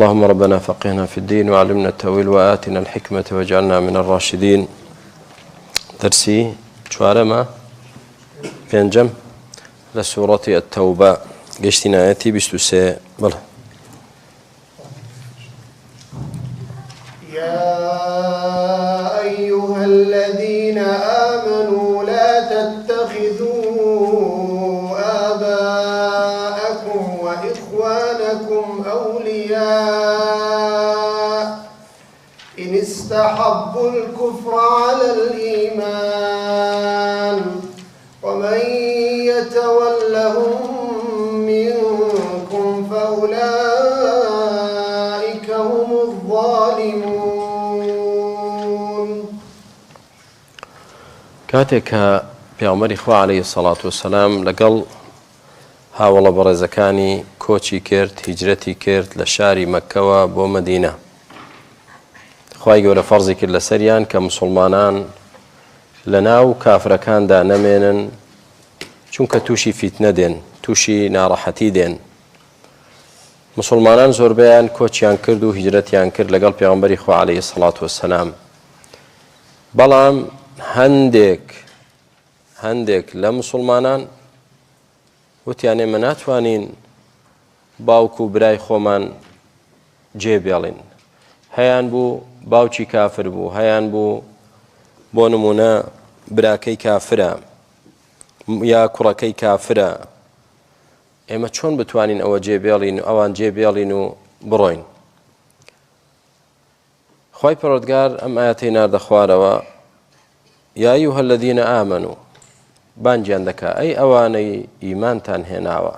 اللهم ربنا فقهنا في الدين وعلمنا التأويل وآتنا الحكمة واجعلنا من الراشدين. دەرسی چوارەمە پێنجەم لە سوڕەتی التوبە گەشتین ئایەتی 23 بڵێ. يا أيها الذين آمنوا لا تتخذوا آباءكم وإخوانكم أولياء إن استحبوا الكفر على الإيمان ومن يتولهم منكم فأولئك هم الظالمون. کاتێک کە پێغەمبەری خوا عەلەیهی سەڵات وسەلام لەگەڵ هاوەڵە بەڕێزەکانی کۆچی کرد، هیجرەتی کرد لە شاری مەککەوە بۆ مەدینە، خوای گەورە فەرزی کرد لەسەریان کە موسڵمانان لەناو کافرەکاندا نەمێنن، چونکە تووشی فیتنە دێن، تووشی ناڕەحەتی دێن. موسڵمانان زۆربەیان کۆچیان کرد و هیجرەتیان کرد لەگەڵ پێغەمبەری خوا عەلەیهی سەڵات وسەلام، بەڵام هەندێک هەندێک لە موسڵمانان وتیان ئێمە ناتوانین باوک و برای خۆمان جێ بێڵین. هەیان بوو باوکی کافر بوو، هەیان بوو بۆ نمونە براکەی کافرە یا کوڕەکەی کافرە، ئێمە چۆن بتوانین ئەوە جێ بێڵین و ئەوان جێ بێڵین و بڕۆین؟ خوای پەروەردگار ئەم ئاەتەی ناردە خوارەوە، یا ایها الذین آمنوا، بانگیان دەکا ئەی ئەوانەی ئیمانتان هێناوە،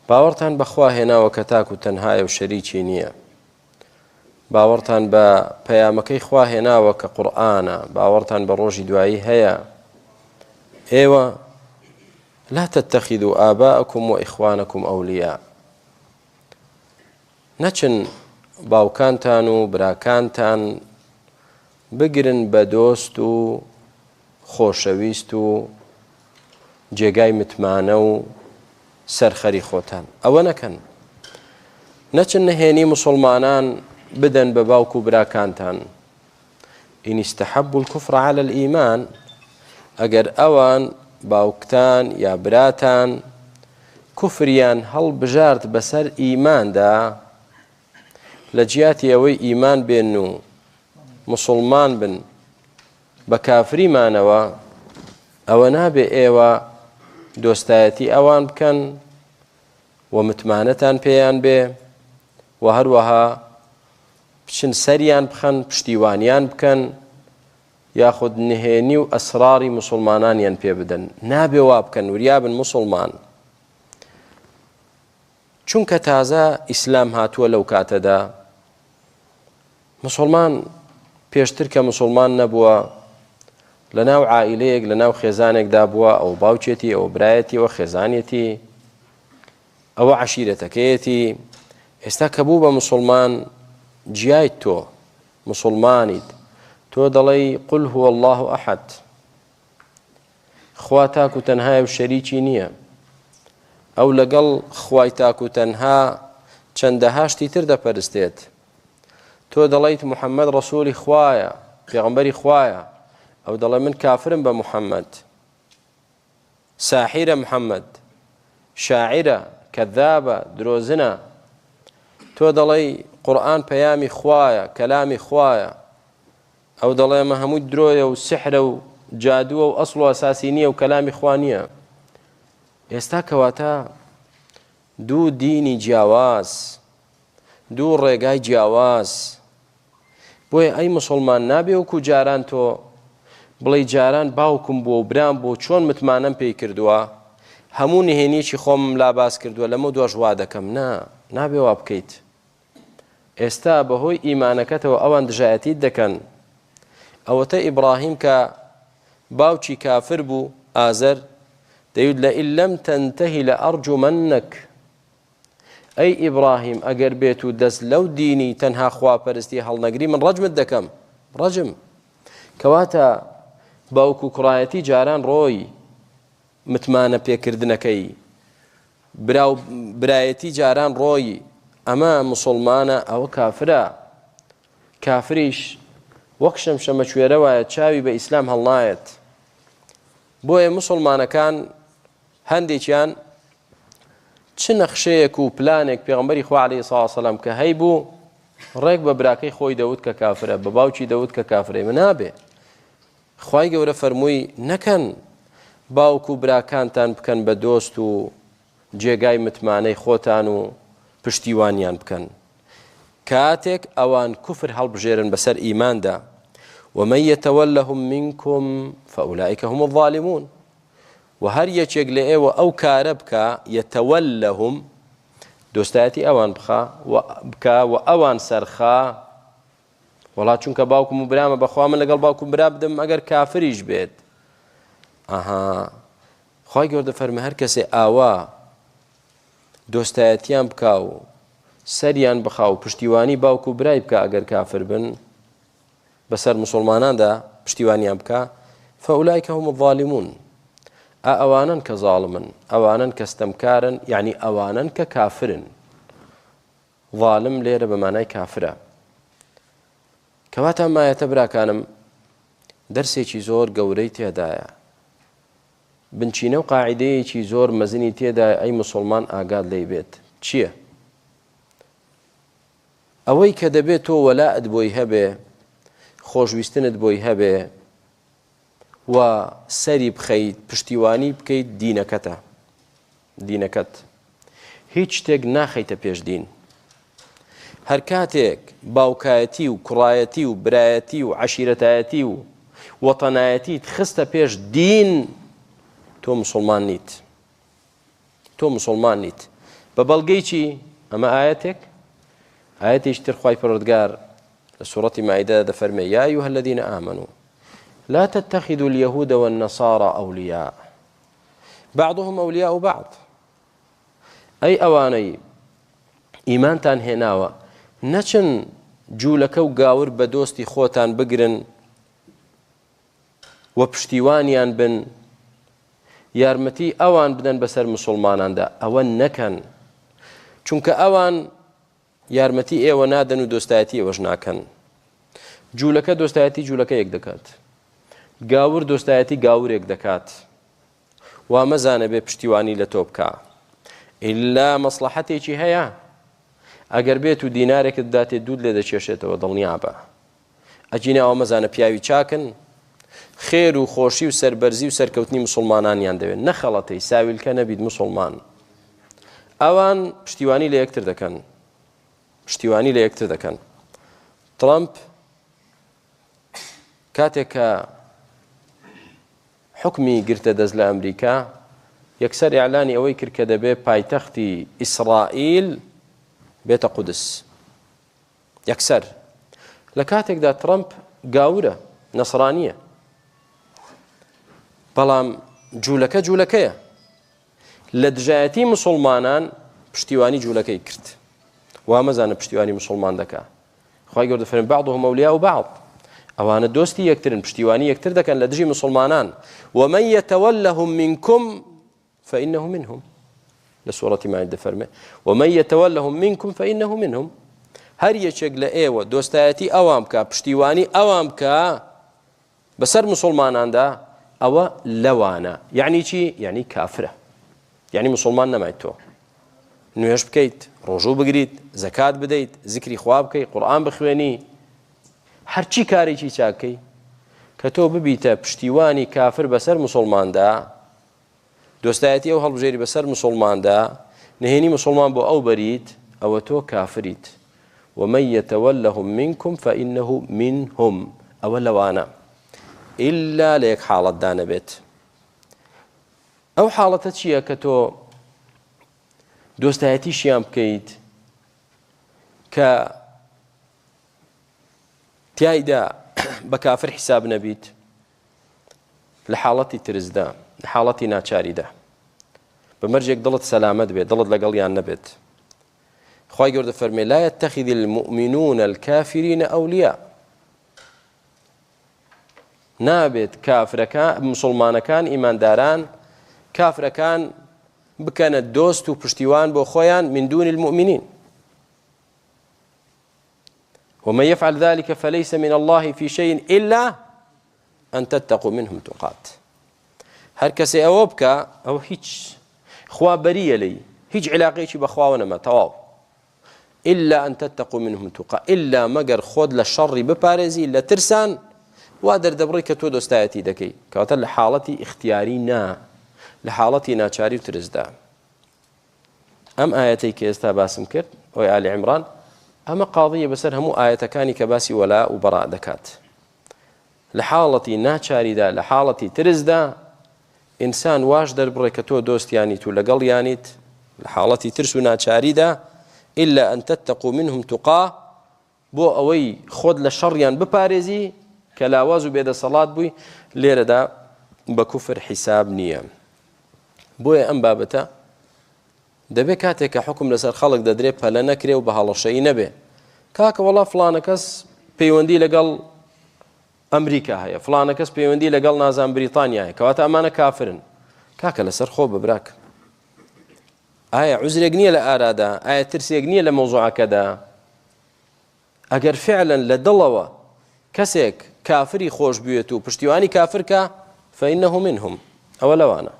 باوەڕتان بەخوا هێناوە کە تاک و تەنهایە و شەریکی نییە، باوەڕتان بە پەیامەکەی خوا هێناوە کە قورئانە، باوەڕتان بە ڕۆژی دوایی هەیە، ئێوە لا تتخذوا آباءكم وإخوانكم أولياء، نەچن باوکانتان و براکانتان بگرن بە دۆست و خۆشەویست و جێگای متمانە و سەرخەری خۆتان. ئەوە نەکەن. نەچن نهێنی موسڵمانان بدەن بە باوک و براکانتان. إن استحبوا الكفر على الإيمان، ئەگەر ئەوان باوکتان یا براتان کوفریان هەڵبژارد بەسەر ئیماندا، لە جیاتی ئەوەی ئیمان بێن و موسڵمان بن بە کافری مانەوە، ئەوە نابێ ئێوە دۆستایەتی ئەوان بکەن و متمانەتان پێیان بێ و هەروەها بچن سەریان بخەن، پشتیوانیان بکەن، یاخود نهێنی و ئەسراری موسڵمانانیان پێ بدەن. نابێ وا بکەن، وریابن موسڵمان. چونکە تازە ئیسلام هاتووە لەو کاتەدا، موسڵمان پێشتر کە موسڵمان نەبووە، لە ناو عائیلەیەک، لە ناو خێزانێکدا بووە، ئەو باوکێتی، ئەو برایەتی، ئەو خێزانێتی، ئەوە عەشیرەتەکەیەتی، ئێستا کە بوو بە موسڵمان جیایت تۆ موسڵمانیت، تۆ دەڵێی قل هو اللە احد، خوا تاک و تەنهایە و شەریکی نییە، ئەو لەگەڵ خوای تاک و تەنها چەندەها شتی تر دەپەرستێت، تۆ دەڵێیت محەممەد ڕەسوولی خوایە، پێغەمبەری خوایە، ئەو دەڵێ من کافرم بە محەممەد. ساحیرە محمد شاعیرە کەذابە درۆزنە تۆ دەڵێی قورئان پەیامی خوایە کەلامی خوایە ئەو دەڵێ ئەمە هەمووی درۆیە و سحرە و جادووە و ئەسڵ و ئەساسی نییە و کەلامی خوا نییە. ئێستا کەواتە دوو دینی جیاواز، دوو ڕێگای جیاواز، بۆیە ئەی موسڵمان نابێ وەکو جاران تۆ بڵێی جاران باوکم بووە و برام بوو چۆن متمانەم پێی کردووە هەموو نهێنیەکی خۆمم لا باس کردووە لەمە دواش وا دەکەم نا نابێ وا بکەیت ئێستا بەهۆی ئیمانەکەتەوە ئەوان دژایەتیت دەکەن ئەوەتە ئیبراهیم کە باوکی کافر بوو ئازەر دەیوت لە ئیلەم تەنتەهی لە ئەرجومەنەک ئەی ئیبراهیم ئەگەر بێت و دەست لەو دینی تەنها خواپەرستی هەڵنەگری من ڕەجمت دەکەم ڕەجم کەواتە باوک و کوڕایەتی جاران ڕۆی متمانە پێکردنەکەی برا و برایەتی جاران ڕۆی. ئەمە مسلمانە ئەوە کافرە کافریش وەک شەمشەمەکوێرە وایە چاوی بە ئیسلام هەڵنایەت بۆیە مسلمانەکان هەندێکیان چ نەخشەیەک و پلانێک پێغمبەری خوا عەلەیهی سڵاو سەلام کە هەیبوو ڕێک بە براکەی خۆی دەوت کە کافرە بە باوکی دەوت کە کافرە من نابێ خوای گەورە فەرمووی نەکەن باوک و براکانتان بکەن بە دۆست و جێگای متمانەی خۆتان و پشتیوانیان بکەن کاتێک ئەوان کوفر هەڵبژێرن بەسەر ئیماندا ومن يتولهم منكم فأولئك هم الظالمون و هەر یەکێک لە ئێوە ئەو کارە بکا يتولهم دۆستایەتی ئەوان بخا و بکا و ئەوان سەرخا وەڵا چونکە باوکم و برامە بەخوا من لەگەڵ باوکم برا بدەم ئەگەر کافریش بێت ئەها خوای گەورە دەفەرمێ هەر کەسێ ئاوا دۆستایەتیان بکا و سەریان بخا و پشتیوانی باوک و برای بکا ئەگەر کافر بن بەسەر مسلماناندا پشتیوانیان بکا فأولئك هم الظالمون ئا ئەوانن کە زاڵمن ئەوانن کە ستەمکارن یعنی ئەوانن کە کافرن ظالم لێرە بە مانای کافرە کەواتە مایەتە براکانم دەرسێکی زۆر گەورەی تێدایە بنچینە و قاعیدەیەکی زۆر مەزنی تێدایە ئەی موسوڵمان ئاگات لێی بێت چیە؟ ئەوەی کە دەبێت تۆ وەلائت بۆی هەبێ خۆشویستنت بۆی هەبێ و سەری بخەیت پشتیوانی بکەیت دینەکەتە دینەکەت هیچ شتێک ناخەیتە پێش دین هەر کاتێک باوکایەتی و کوڕایەتی و برایەتی و عەشیرەتایەتی و وەتەنایەتیت خستە پێش دین تۆ مسوڵمان نیت تۆ مسوڵمان نیت بە بەڵگەی چی ئەمە ئاەتێک ئاەتێکی تر خوای پەروەردگار لە سوڕەتی مائیدە دەفەرمێ یا أيها الذين آمنوا لا تتخذوا اليهود والنصارى أولياء بعضهم أولياء بعض ئەی ئەوانەی ئیمانتان هێناوە نەچن جوولەکە و گاور بە دۆستی خۆتان بگرن و پشتیوانیان بن یارمەتی ئەوان بدەن بەسەر مسلماناندا ئەوە نەکەن چونکە ئەوان یارمەتی ئێوە نادەن و دۆستایەتی ئێوەش ناکەن جوولەکە دۆستایەتی جوولەکە یەک دەکات گاور دۆستایەتی گاورێک دەکات وا مەزانە بێ پشتیوانی لە تۆ بکا ئیلا مەسڵەحەتێکی هەیە ئەگەر بێت و دینارێکت بداتێ دووت لێ دەکێشێتەوە دڵنیابە ئەگینا ئەوە مەزانە پیاوی چاکن خێر و خۆشی و سەربەرزی و سەرکەوتنی مسلمانانیان دەوێت نەخەڵەتەی ساویلکە نەبیت مسلمان ئەوان پشتیوانی لە یەکتر دەکەن پشتیوانی لە یەکتر دەکەن ترامپ کاتێک کە حوکمی گرتە دەست لە ئەمریکا، یەکسەر ئیعلانی ئەوەی کرد کە دەبێ پایتەختی ئیسرائیل بێتە قودس. یەکسەر. لە کاتێکدا ترەمپ گاورە، نەسرانییە. بەڵام جوولەکە جوولەکەیە. لە دژایەتی مسوڵمانان پشتیوانی جوولەکەی کرد. وا مەزانە پشتیوانی مسوڵمان دەکا. خوای گەورە دەفەرمێ بعضهم اولیاء بعض ئەوانە دۆستی یەکترن پشتیوانی یەکتر دەکەن لە دژی مسلمانان ومن يتولهم منكم فإنه منهم لە سوڕەتی مائدە دەفەرمێ ومن يتولهم منكم فإنه منهم هەر یەکێک لە ئێوە دۆستایەتی ئەوان بکە پشتیوانی ئەوان بکە بەسەر مسوڵماناندا ئەوە لەوانە یعنی چی یعنی کافرە یعنی مسوڵمان نەمایت تۆ نوێژ بکەیت ڕۆژوو بگریت زەکات بدەیت زیکری خوا بکەیت قورئان بخوێنی هەرچی کارێکی چاکەی کە تۆ ببیتە پشتیوانی کافر بەسەر مسلماندا دۆستایەتی ئەو هەڵبژێری بەسەر مسوڵماندا، نهێنی مسوڵمان بۆ ئەو بەریت، ئەوە تۆ کافریت. ومن یتولهم منکم فانه منهم ئەوە لەوانە ئیلا لە یەک حاڵەتدا نەبێت. ئەو حاڵەتە چییە کە تۆ دۆستایەتیشیان بکەیت کە تیایدا بە کافر حیساب نەبیت لە حاڵەتی ترسدا، لە حاڵەتی ناچاریدا، بە مەرجێک دڵت سەلامەت بێت، دڵت لەگەڵیان نەبێت. خوای گەورە دەفەرمێ لا يتخذ المؤمنون الكافرين أولياء نابێت کافرەکان مسلمانەکان ئیمانداران کافرەکان بکەنە دۆست و پشتیوان بۆ خۆیان من دون المؤمنین. ومن يفعل ذلك فليس من الله في شيء إلا أن تتقوا منهم تقات هەر کەسێ ئەوە بکە ئەو هیچ خوا بەریە لێی هیچ علاقەیەکی بەخواوە نەما تەواو إلا أن تتقوا منهم تقا إلا مەگەر خۆت لە شەڕی بپارێزی لە ترسان وا دەردەبڕی کە تۆ دۆستایەتی دەکەی کەواتە لە حاڵەتی ئیختیاری نا لە حاڵەتی ناچاری و ترسدا ئەم ئایەتەی کە ئێستا باسم کرد ئەوی ئالی عیمران ئەمە قاضیە بەسەر هەموو ئایەتەکانی کە باسی وەلا و بەڕا دەکات لە حاڵەتی ناچاریدا لە حاڵەتی ترسدا ئینسان واش دەربڕێ کە تۆ دۆستیانیت و لەگەڵیانیت لە حاڵەتی ترس و ناچاریدا إلا أن تتقوا منهم تقا بۆ ئەوەی خۆت لە شەڕیان بپارێزی کە لاواز و بێدەسەڵات بووی لێرەدا بە کوفر حیساب نییە بۆیە ئەم بابەتە دەبێ کاتێک کە حکم لەسەر خەڵک دەدرێ پەلە نەکرێ و بە هەڵەشەیی نەبێ کاکە وەڵا فڵانە کەس پەیوەندی لەگەڵ ئەمریکا هەیە فڵانە کەس پەیوەندی لەگەڵ نازان بریتانیا هەیە کەواتە ئەمانە کافرن کاکە لەسەر خۆ ببراک ئایا عوزرێک نییە لە ئارادا ئایا ترسێک نییە لە مەوزوعەکەدا ئەگەر فعلا لە دڵەوە کەسێک کافری خۆش بوێت و پشتیوانی کافرکە فإنه منهم ئەوە لەوانە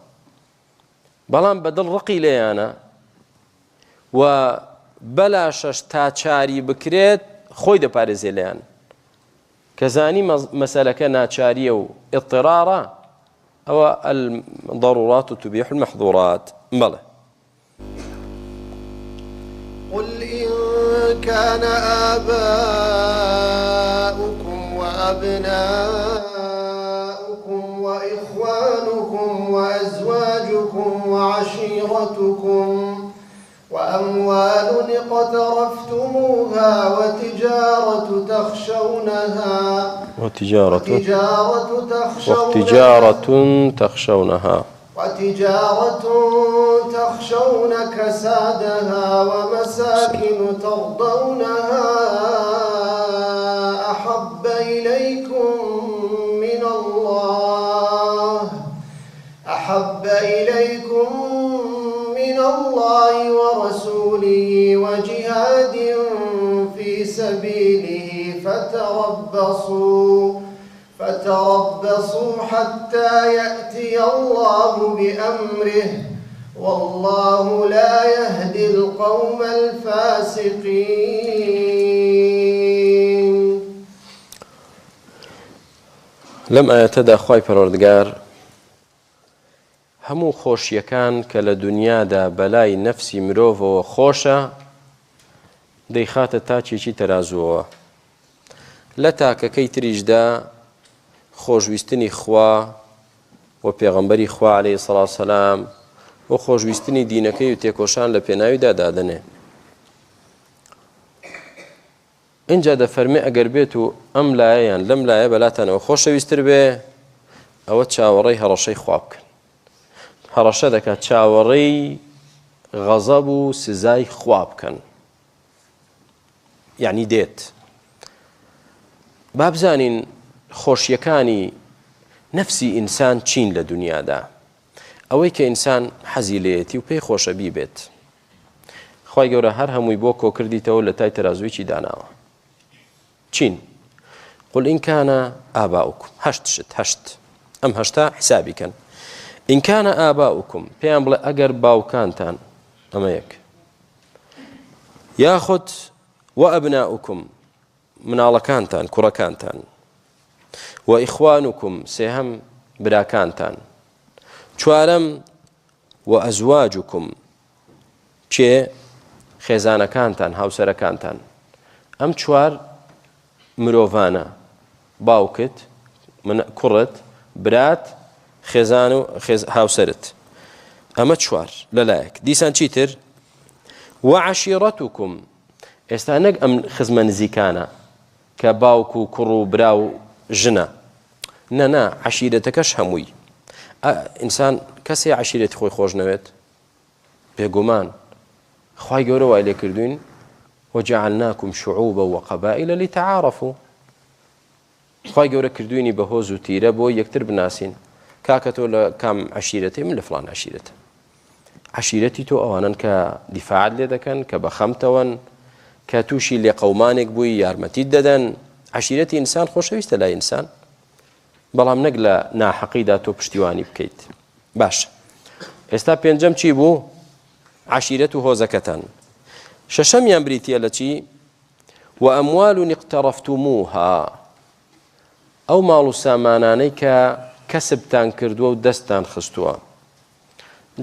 بەڵام بە دڵ ڕقی لێیانە و بەلاشەش تا چاری بکرێت خۆی دەپارێزێ لێیان کە زانی مەسەلەکە ناچاریە و اضطرارە ئەوە الضرورات تبيح المحظورات بەڵێ. قل إن كان آباؤكم وأبناؤكم وإخوانكم وأزواجكم وعشيرتكم وأموال اقترفتموها وتجارة تخشونها وتجارة وتجارة تخشونها وتجارة تخشونها وتجارة تخشون كسادها ومساكن ترضونها أحب إليكم من الله أحب إليكم من الله ورسوله وجهاد في سبيله فتربصوا فتربصوا حتى يأتي الله بأمره والله لا يهدي القوم الفاسقين. لەم ئایەتەدا خوای پەروەردگار هەموو خۆشیەکان کە لە دونیادا بەلای نەفسی مرۆڤەوە خۆشە دەیخاتە تاکێکی تەرازووەوە لە تاکەکەی تریشدا خۆشویستنی خوا و پێغەمبەری خوا عەلەیهی سڵاو سەلام و خۆشویستنی دینەکەی و تێکۆشان لە پێناویدا دادەنێ. ئینجا دەفەرمێ ئەگەر بێت و ئەم لایەیان لەم لایە بەلاتانەوە خۆشەویستر بێ ئەوە چاوەڕێی هەڕەشەی خوا بکەن هەڕەشە دەکات چاوەڕێی غەزەب و سزای خوا بکەن یعنی دێت با بزانین خۆشیەکانی نەفسی ئینسان چین لە دنیادا ئەوەی کە ئینسان حەزی لێیەتی و پێی خۆشە بیبێت خوای گەورە هەر هەمووی بۆ کۆکردیتەوە لە تای تەرازوویی داناوە چین قل إن كان آباؤكم هەشت شت هەشت ئەم هەشتا حسابی کەن إن كان آباؤكم پێیان بڵێ ئەگەر باوکانتان ئەمە یەک یاخود وأبناؤكم مناڵەکانتان کوڕەکانتان وإخوانكم سێهەم براکانتان چوارەم وأزواجكم کێ؟ خێزانەکانتان، هاوسەرەکانتان. ئەم چوار مرۆڤانە، باوکت، کوڕت، برات، خێزان و هاوسەرت. ئەمە چوار لەلایەک. دیسان چیتر؟ وعشیرەتکم ئێستا نەک ئەم خزمە نزیکانە کە باوک و کوڕ و برا و ژنە نە نا عەشیرەتەکەش هەمووی ئینسان کەسێ عەشیرەتی خۆی خۆش نەوێت بێگومان خوای گەورە وای لێ کردوین وجعلناکم شعوبا وقبائل لتعارفوا خوای گەورە کردوینی بە هۆز و تیرە بۆ یەکتر بناسین کاکە تۆ لە کام عشیرەتی من لە فلان عشیرەتە عشیرەتی تۆ ئەوانن کە دیفاعت لێ دەکەن کە بە خەمتەوەن کە تووشی لێقەومانێک بووی یارمەتیت دەدەن عەشیرەتی ئینسان خۆشەویستە لای ئینسان بەڵام نەک لە ناحەقیدا تۆ پشتیوانی بکەیت باش ئێستا پێنجەم چی بوو عەشیرەت و هۆزەکەتان شەشەمیان بریتە لە چی وأموال اقترفتموها ئەو ماڵ و سامانانەی کە کەسبتان کردووە و دەستتان خستووە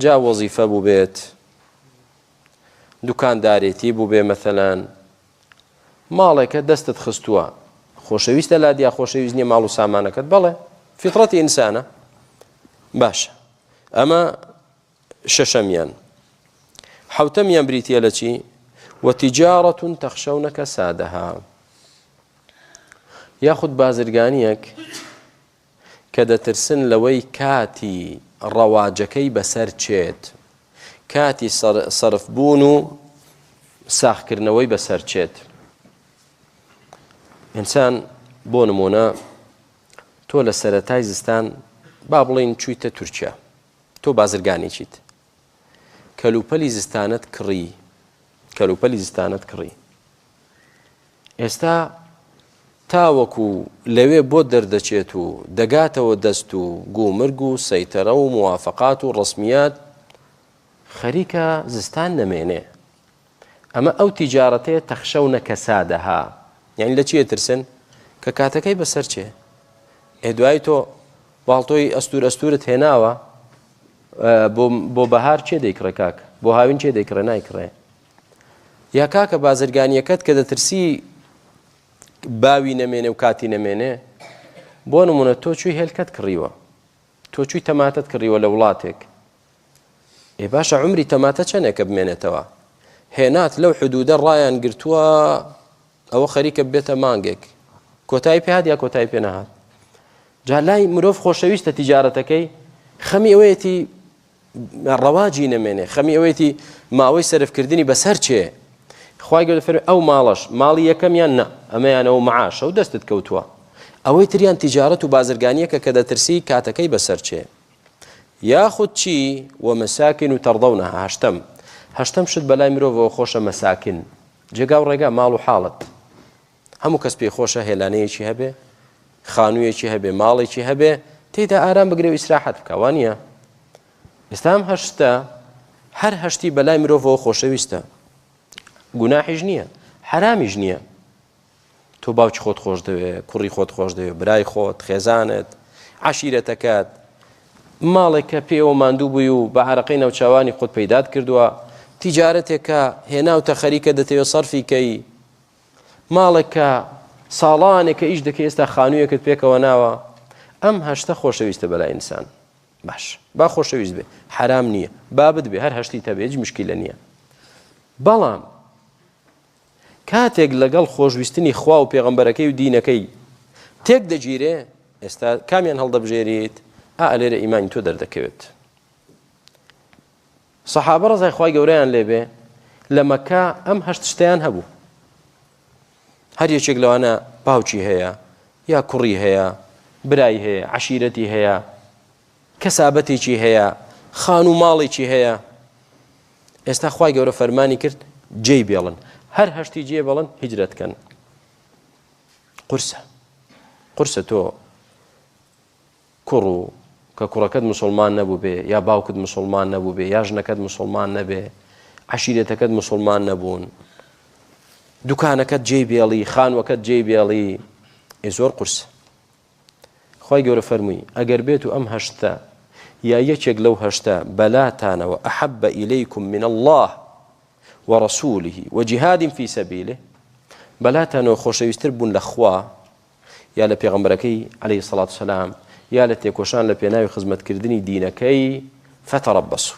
جا وەزیفە بووبێت دوکاندارێتی بووبێ مەثەلەن ماڵێکە دەستت خستووە خۆشەویستە لات یا خۆشەویست نییە ماڵ و سامانەکەت بەڵێ فیتڕەتی ئینسانە باشە ئەمە شەشەمیان حوتەمیان بریتە لە چی وتجارة تخشون كسادها یاخود بازرگانیەک کە دەترسن لەوەی کاتی ڕەواجەکەی بەسەر چێت، کاتی سەرف بوون و ساخکردنەوەی بەسەر چێت. ئینسان بۆ نمونە تۆ لە سەرەتای زستان با بڵین چوویتە تورکیا تۆ بازرگانێکیت کەلوپەلی زستانت کڕی کەلوپەلی زستانت کڕی ئێستا تاوەکو لەوێ بۆت دەردەچێت و دەگاتەوە دەست و گومرگ و سەیتەرە و موافقات و ڕەسمیات خەریکە زستان نەمێنێ ئەمە ئەو تیجارەتەیە تەخشەونە کەسادەها یعنی لە چیە ترسن کە کاتەکەی بەسەر چێ ئێ دوای تۆ باڵتۆی ئەستور ئەستورت هێناوە بۆ بەهار چێ دەیکڕێ کاک بۆ هاوین چێ دەیکڕێ نایکڕێ یا کاکە بازرگانیەکەت کە دەترسی باوی نەمێنێ و کاتی نەمێنێ بۆ نمونە تۆ چوی هێلکەت کڕیوە تۆ چوی تەماتەت کڕیوە لە وڵاتێک ئێ باشە عمری تەماتە چەندێکە بمێنێتەوە هێنات لەو حدودە ڕایان گرتووە ئەوە خەریکە بێتە مانگێک کۆتایی پێ هات یا کۆتایی پێ نەهات جا لای مرۆڤ خۆشەویستە تیجارەتەکەی خەمی ئەوەیەتی ڕەواجی نەمێنێ خەمی ئەوەیەتی ماوەی سەرفکردنی بەسەر چێ خوای گەورە فەرمی ئەو ماڵەش ماڵی یەکەمیان نا ئەمەیانەوە معاشە و دەستت کەوتووە ئەوەی تریان تیجارەت و بازرگانیەکە کە دەترسی کاتەکەی بەسەر چێ یاخود چی ومساکن ترضونها هەشتەم هەشتەم شت بەلای مرۆڤەوە خۆشە مساکن جێگا و ڕێگا ماڵ و حاڵت هەموو کەس پێی خۆشە هێلانەیەکی هەبێ خانوویەکی هەبێ ماڵێکی هەبێ تێدا ئارام بگرێ و ئیسراحەت بکە وانە ئێستا ئەم هەشتە هەر هەشتی بەلای مرۆڤەوە خۆشەویستە گوناحیش نییە حرامیش نییە تۆ باوکی خۆت خۆش دەوێ کوڕی خۆت خۆش دەوێ برای خۆت خێزانت عشیرەتەکەت ماڵێک کە پێوە ماندوو بووی و بە عرەقەی ناوچوانی خۆت پەیدات کردووە تیجارەتێکە هێناوتە خەریکە دەتەوێت سەرفی کەی ماڵێک کە ساڵانێکە ئیش دەکەی ئێستا خانوویەکت پێکەوە ناوە ئەم هەشتە خۆشەویستە بەلای ئینسان باش با خۆشەویست بێ حرام نییە بابت بێ هەر هەشتی تەبێ هیچ مشکلە نییە بەڵام کاتێک لەگەڵ خۆشویستنی خوا و پێغەمبەرەکەی و دینەکەی تێک دەگیرێ ئێستا کامیان هەڵدەبژێریت ئا لێرە ئیمانی تۆ دەردەکەوێت سەحابە ڕەزای خوای گەورەیان لێبێ لە مەکە ئەم هەشت شتیان هەبوو هەر یەکێک لەوانە باوکی هەیە یا کوڕی هەیە برای هەیە عشیرەتی هەیە کەسابەتێکی هەیە خان و ماڵێکی هەیە ئێستا خوای گەورە فەرمانی کرد جێی بێڵن هەر هەشتی جێ بڵن هیجرەت کەن قورسە قورسە تۆ کوڕ و کە کوڕەکەت موسوڵمان نەبووبێ یا باوکت موسوڵمان نەبووبێ یا ژنەکەت موسوڵمان نەبێ عەشیرەتەکەت موسوڵمان نەبوون دوکانەکەت جێی بێڵی خانوەکەت جێی بێڵی ئێ زۆر قورسە خی گەورە فەرمووی ئەگەر بێت و ئەم هەشتە یا یەکێک لەو هەشتە بەلاتانەوە ئەحب ئیلەیکم من الله ورسوله وجهاد في سبيله بەلاتانەوە خۆشەویستتر بوون لە خوا یا لە پێغەمبەرەکەی علیە الصلوة والسلام یا لە تێکۆشان لە پێناوی خزمەتکردنی دینەکەی فتربصوا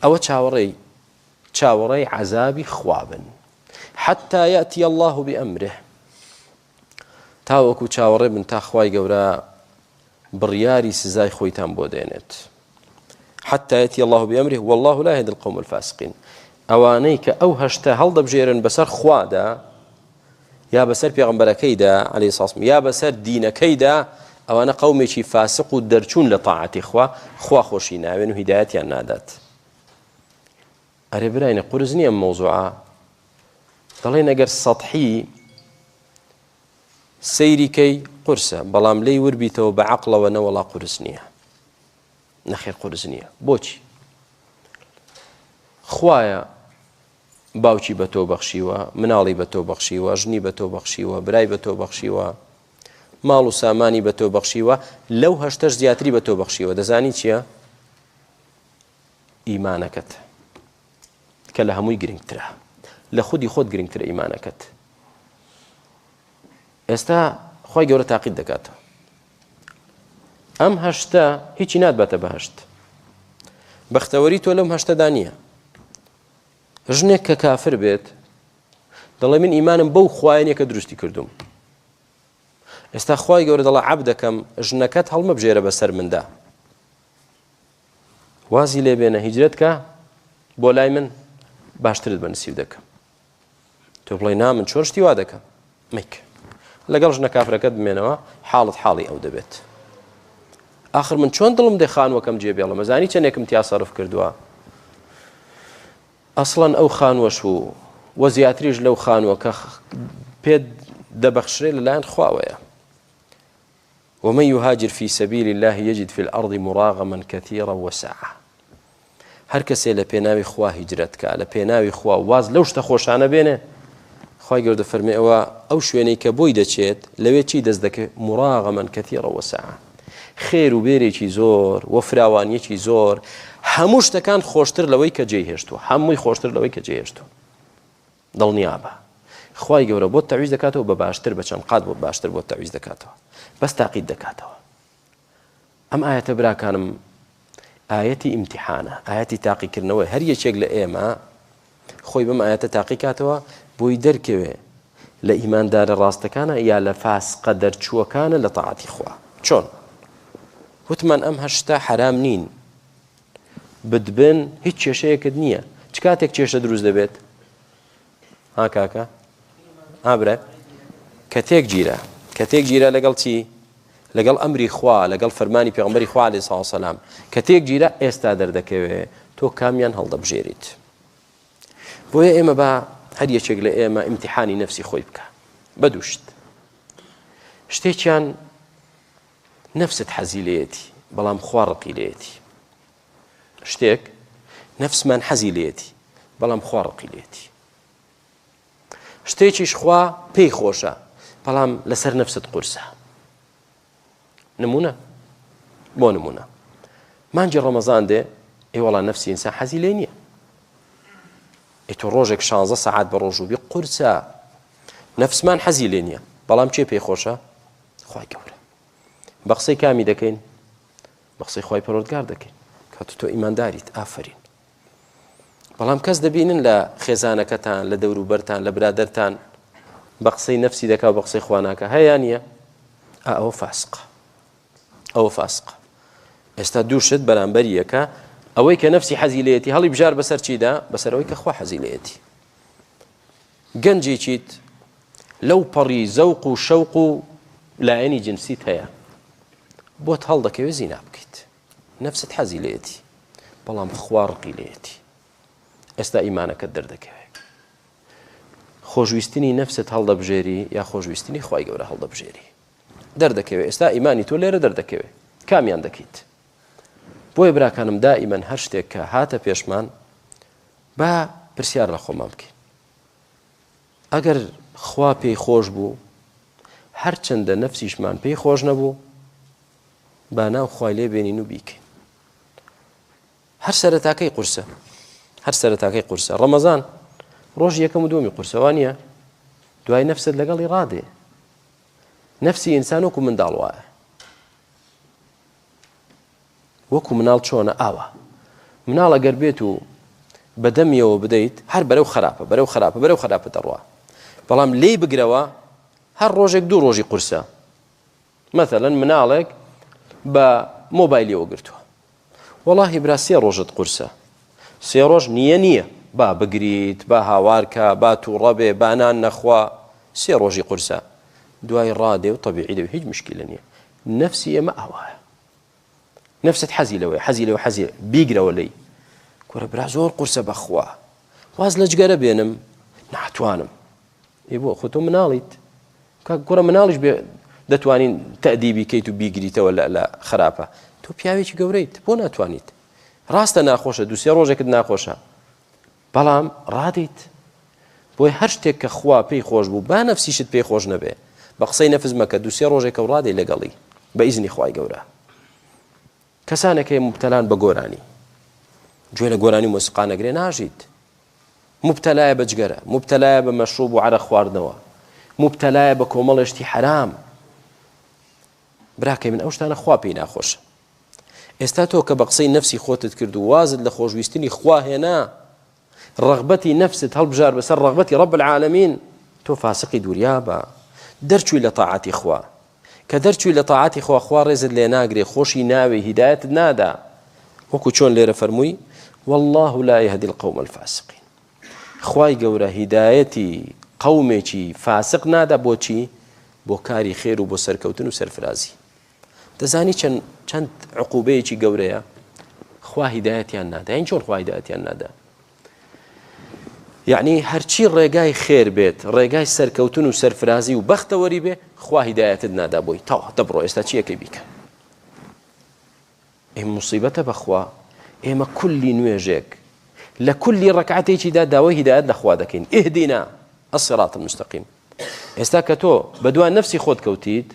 ئەوە چاوەڕێی چاوەڕێی عەزابی خوا بن حتى يأتي الله بأمره تاوەکو چاوەڕێ بن تا خوای گەورە بڕیاری سزای خۆیتان بۆ دێنێت حتى يأتي الله بأمره والله لا يهدي القوم الفاسقين ئەوانەی کە ئەو هەشتە هەڵدەبژێرن بەسەر خوادا یا بەسەر پێغەمبەرەکەیدا علیه الصلاة یا بەسەر دینەکەیدا ئەوانە قەومێکی فاسق و دەرچوون لە تاعەتی خوا خوا خۆشی ناوێن و هیدایەتیان نادات ئەرێ براینە قورس نییە ئەم مەوزوعە؟ دەڵێن ئەگەر سەتحی سەیری کەی قورسە بەڵام لێی وربیتەوە بە عەقڵەوە نەوەڵا قورس نییە نەخێر قورس نییە بۆچی خوایە باوکی بە تۆ بەخشیوە مناڵی بە تۆ بەخشیوە ژنی بە تۆ بەخشیوە برای بە تۆ بەخشیوە ماڵ و سامانی بە تۆ بەخشیوە لەو هەشتەش زیاتری بە تۆ بەخشیوە دەزانی چییە؟ ئیمانەکەت کە لە هەمووی گرنگترە لە خودی خۆت گرنگترە ئیمانەکەت ئێستا خی گەورە تاقیت دەکاتەوە ئەم هەشتە هیچی ناتباتە بەهشت بەختەوەری تۆ لەم هەشتەدا نییە ژنێک کە کافر بێت دەڵێ من ئیمانم بەو خوایە کە دروستی کردوم ئێستا خی گەورە دەڵە عەبدەکەم ژنەکەت هەڵمەبژێرە بەسەر مندا وازی لێ بێنە هیجرەت کە بۆ لای من باشترت بە نسیب دەکەم تۆ بڵێ نا من چۆن شتی وا دەکەم مەیکە لەگەڵ ژنە کافرەکەت بمێنەوە حاڵت حاڵی ئەو دەبێت آخر من چۆن دڵم دێ خانوەکەم جێ بێڵم ئەزانی چەندێکم تیا سەرف کردووە ئەسڵەن ئەو خانوەش و وە زیاتریش لەو خانووە کە پێت دەبەخشرێ لەلایەن خواوەیە ومن یهاجر فی سبیل اللە یجد فی الارض مراغما کثیرا وسعە هەر کەسێ لە پێناوی خوا هیجرەت کا لە پێناوی خوا واز لەو شتە خۆشانە بێنێ خوای گەورە فەرمی ئەوە ئەو شوێنەی کە بۆی دەچێت لەوێ چی دەست دەکەوێت مراغما کثیرا وسعە خێر و بێرێکی زۆر و فراوانیەکی زۆر هەموو شتەکان خۆشتر لەوەی کە جێی هێشتووە هەمووی خۆشتر لەوەی کە جێ هێشتووە دڵنیابە خوای گەورە بۆت تەعویز دەکاتەوە بە باشتر بە چەند قات بۆ باشتر بۆت تەعویز دەکاتەوە بەس تاقیت دەکاتەوە ئەم ئاەتە براکانم ئاەتی ئیمتحانە ئاەتی تاقیکردنەوەی هەر یەکێک لە ئێمە خۆی بەم ئاەتە تاقیکاتەوە بۆی دەرکەوێ لە ئیماندارە ڕاستەکانە یا لە فاسقە دەرچووەکانە لە تاعەتی خوا چۆن وتمان ئەم هەشتا حرام نین بدبن هیچ کێشەیەکت نییە چ کاتێک کێشە دروست دەبێت ها کاکە ها برای کە تێک گیرا کە تێک گیرا لەگەڵ چی لەگەڵ ئەمری خوا لەگەڵ فەرمانی پێغمبەری خوا عەلەیهی سڵاو سەلام کە تێک گیرا ئێستا دەردەکەوێ تۆ کامیان هەڵدەبژێریت بۆیە ئێمە با هەر یەکێک لە ئێمە ئیمتحانی نەفسی خۆی بکە بە دووشت شتێکیان نەفست حەزی لێیەتی بەڵام خوا ڕقی لێیەتی شتێک نەفسمان حەزی لێیەتی بەڵام خوا ڕقی لێیەتی شتێکیش خوا پێی خۆشە بەڵام لەسەر نەفست قورسە نمونە بۆ نمونە مانگی ڕەمەزان دێ ئێوەڵا نەفسی ئینسان حەزی لێ نییە ئێ تۆ ڕۆژێک شانزە سەعات بە ڕۆژوو بی قورسە نەفسمان حەزی لێ نییە بەڵام کێ پێی خۆشە خوای گەورە بە قسەی کامی دەکەین بە قسەی خوای پەروەردگار دەکەین کات تۆ ئیمانداریت ئافرین بەڵام کەس دەبینن لە خێزانەکەتان لە دەوروبەرتان لە برادەرتان بە قسەی نەفسی دەکا بە قسەی خواناکە هەیە نییە ئەوە فاسقە ئەوە فاسقە ئێستا دوو شت بەرامبەر یەکە ئەوەی کە نەفسی حەزی لێتی هەڵی بژار بەسەر چیدا بەسەر ئەوەی کە خوا حەزی لێتی گەنجێکیت لەو پەڕی زەوق و شەوق و لایەنی جنسیت هەیە بۆت هەڵدەکەوێت زینا بکەیت نەفست حەزی لێتی بەڵام خوا ڕقی لێتی ئێستا ئیمانەکەت دەردەکەوێت خۆشویستنی نەفست هەڵدەبژێری یا خۆشویستنی خوای گەورە هەڵدەبژێری دەردەکەوێت ئێستا ئیمانی تۆ لێرە دەردەکەوێت کامیان دەکەیت بۆیە براکانم دائیمەن هەر شتێک کە هاتە پێشمان با پرسیار لە خۆمان بکەین ئەگەر خوا پێی خۆش بوو هەرچەندە نەفسیشمان پێی خۆش نەبوو با ناو خوای لێ بێنین و بیکەین هەر سەرەتاکەی قورسە هەر سەرەتاکەی قورسە ڕەمەزان ڕۆژ یەکەم و دووەمی قورسەوە نییە دوای نەفست لەگەڵی ڕادێ نەفسی ئینسان وەکو منداڵ وایە وەکو مناڵ چۆنە ئاوا مناڵ ئەگەر بێت و بەدەمیەوە بدەیت هەر بەرەو خراپە بەرەو خراپە بەرەو خراپە دەڕوا بەڵام لێی بگرەوە هەر ڕۆژێک دوو ڕۆژی قورسە مەثلەن مناڵێک بە مۆبایلیەوە گرتووە وەڵاهی برا سێ ڕۆژت قورسە سێ ڕۆژ نییە نییە با بگریت با هاوارکە با تووڕە بێ با نان نەخوا سێ ڕۆژی قورسە دوای ڕادێ و تەبیعی دەوێ هیچ مشکلە نییە نەفسی ئێمە ئاوایە نەفست حەزی لەوەیە حەزی لەوە حەزی بیگرەوە لێی کورە برا زۆر قورسە بەخوا واز لە جگەرە بێنم ناتوانم. ئێ بۆ خۆ تۆ مناڵیت کاک کوڕە مناڵیش بێ دەتوانین تەدیبی کەیت و بیگریتەوە لە لە خراپە تۆ پیاوێکی گەورەیت بۆ ناتوانیت ڕاستە ناخۆشە دوسێ ڕۆژێکت ناخۆشە بەڵام ڕادیت بۆی هەر شتێک کە خوا پێی خۆش بوو با نەفسیشت پێی خۆش نەبێ بە قسەی نەفس مەکە دوسێ ڕۆژێکە و ڕادەی لەگەڵی بە ئیزنی خوای گەورە کەسانێک هەیە مبتەلان بە گۆرانی گوێ لە گۆرانی مۆسیقا نەگرێ ناژیت مبتەلایە بە جگەرە مبتەلایە بە مەشروب و عەرەق خواردنەوە مبتەلایە بە کۆمەڵێ شتی حەرام براکەی من ئەو شتانە خوا پێی ناخۆشە ئێستا تۆ کە بە قسەی نەفسی خۆتت کرد و وازت لە خۆشویستنی خوا هێنا ڕەغبەتی نەفست هەڵبژار بەسەر ڕەغبەتی ڕەب العالمین تۆ فاسقی دووریابە دەرچووی لە تاعەتی خوا کە دەرچووی لە تاعەتی خوا خوا ڕێزت لێ ناگرێ خۆشی ناوێ هیدایەتت نادا وەکو چۆن لێرە فەرمووی والله لا يهدي القوم الفاسقين خوای گەورە هیدایەتی قەومێکی فاسق نادا بۆچی بۆ کاری خێر و بۆ سەرکەوتن و سەرفرازی دەزانی چەند چەند عقوبەیەکی گەورەیە خوا هیدایەتیان نادا یان چۆن خوا هیدایەتیان نادا یعنی هەرچی ڕێگای خێر بێت ڕێگای سەرکەوتن و سەرفرازی و بەختەوەری بێ خوا هیدایەتت نادا بۆی تەوا دەبڕۆ ئێستا چیەکەی بیکە ئێ مصیبەتە بەخوا ئێمە کولی نوێژێک لە کولی ڕکعاتێکیدا داوای هیدایەت لە خوا دەکەین اهدنا الصراط المستقیم ئێستا کە تۆ بەدوا نەفسی خۆت کەوتیت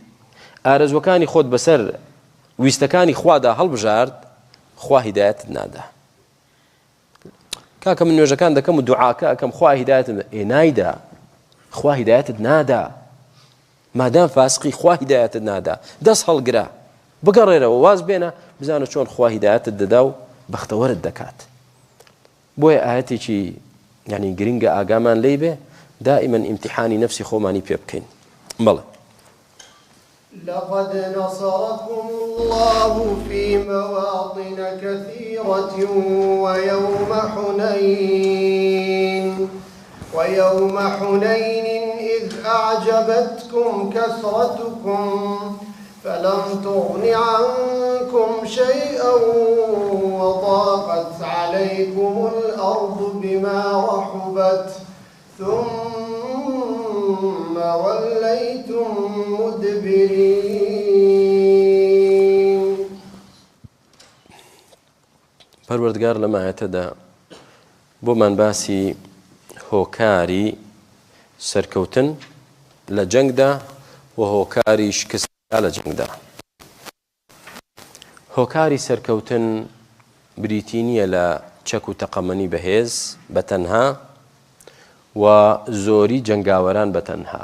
ئارەزوەکانی خۆت بەسەر ویستەکانی خوادا هەڵبژارد خوا هیدایەتت نادا کاکە من نوێژەکان دەکەم و دوعاکە ئەکەم خوا هیدایەتم ئێ نایدا خوا هیدایەتت نادا مادام فاسقی خوا هیدایەتت نادا دەست هەڵگرە بگەڕێرەوە واز بێنە بزانە چۆن خوا هیدایەتت دەدا و بەختەوەرت دەکات بۆیە ئاەتێکی ینی گرنگە ئاگامان لی بێ دائما ئیمتحانی نفسی خۆمانی پێ بکەین بەڵێ لقد نصركم الله في مواطن كثيرة ويوم حنين ويوم حنين إذ أعجبتكم كثرتكم فلم تغن عنكم شيئا وضاقت عليكم الأرض بما رحبت ثم وليتم مدبرين پەروەردگار لەم ئایەتەدا بۆمان باسی هۆکاری سەرکەوتن لە جەنگدا و هۆکاری شکست لە جەنگدا. هۆکاری سەرکەوتن بریتی نییە لە چەک و تەقەمەنی بەهێز بە تەنها و زۆری جەنگاوەران بە تەنها.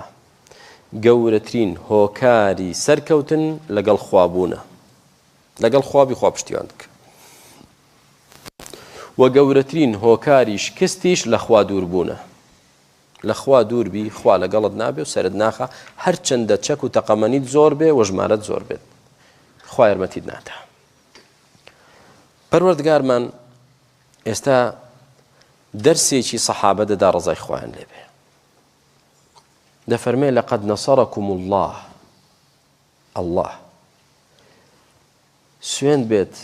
گەورەترین هۆکاری سەرکەوتن لەگەڵ خوابوونە. لەگەڵ خوا بی خوا پشتیوان بکە. و گەورەترین هۆکاری شکستیش لە خوا دووربوونە. لە خوا دوور بی خوا لەگەڵت نابێ و سەرت ناخا هەرچەندە چەک و تەقەمەنیت زۆر بێ و ژمارەت زۆر بێت خوا یارمەتیت نادا. پەروەردگارمان ئێستا دەرسێکی سەحابە دەدا ڕەزای خوایان لێبێ دەفەرمێ لەقد نەسەرەکم الله الله سوێند بێت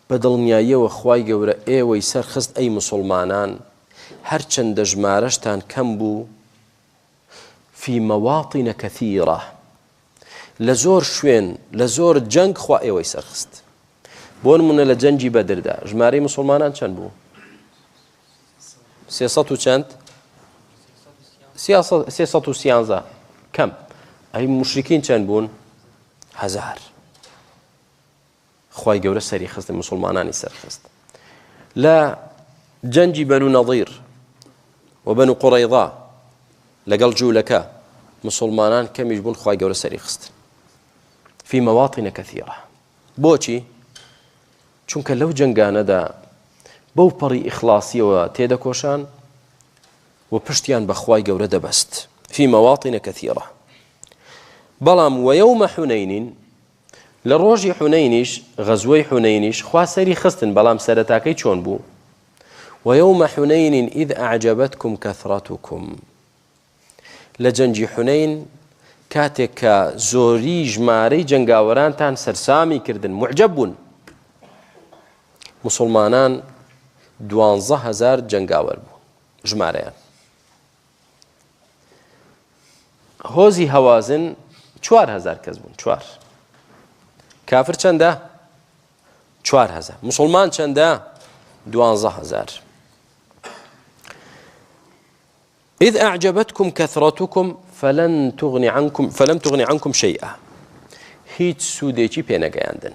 بە دڵنیاییەوە خوای گەورە ئێوەی سەرخست ئەی موسوڵمانان هەرچەندە ژمارەشتان کەم بوو فی مواطن کثیرە لە زۆر شوێن لە زۆر جەنگ خوا ئێوەی سەرخست بۆ نمونە لە جەنگی بەدردا ژمارەی موسڵمانان چەند بوو سێ و چەند سێ کەم ئەی مشرکین چەند بوون هزار خوای گەورە سەری خستن موسڵمانانی سەرخست لە جەنگی بەنو نەظیر و بەنو قوڕەیضا لەگەڵ جوولەکە مسلمانان کەمیش بوون خوای گەورە سەری خستن فی مواطن کثیرە بۆچی چونکە لەو جەنگانەدا بەو پەڕی ئیخلاصیەوە تێدەکۆشان و پشتیان بە خوای گەورە دەبەست فی مواطن کثیرە بەڵام وەیەومە حونەینین لە ڕۆژی حونەینیش، غەزوەی حونەینیش، خوا سەری خستن، بەڵام سەرەتاکەی چۆن بوو؟ ویوم حنین اذ اعجبتکم کثرتکم لە جەنگی حونەین کاتێک کە زۆری ژمارەی جەنگاوەرانتان سەرسامی کردن معجب بوون مسلمانان دوانزە هەزار جەنگاوەر بوو ژمارەیان. هۆزی هەوازن 4هزار کەس بوون چوار کافر چەندە 4هزار مسلمان چەندە 12هزار إذ أعجبتكم كثرتكم فلن تغني عنكم فلم تغني عنكم شيئا هیچ سوودێکی پێنەگەیاندن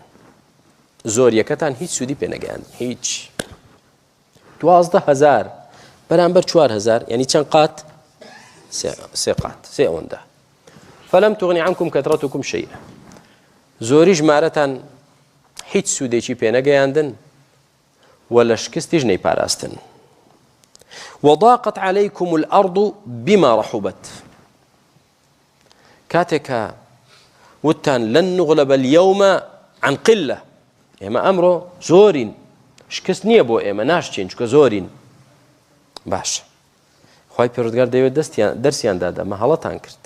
زۆریەکەتان هیچ سوودی پێنەگەیاندن هیچ 12000 بەرامبەر 4000 یعنی چەند قات سێ قات سێ ئەوەندە فلم تغني عنكم كثرتكم شيئا زۆری ژمارەتان هیچ سوودێکی پێنەگەیاندن و لە شکستیش نەیپاراستن. وضاقت علیکم الارض بما رحبت کاتێک کە وتتان لن نغلب اليوم عن قلة ئێمە ئەمڕۆ زۆرین شکست نییە بۆ ئێمە ناشچین چکە زۆرین باش خی پەرودگار دەیەوێت دەستیان دەرسیان دادا مە هەڵەتان کرد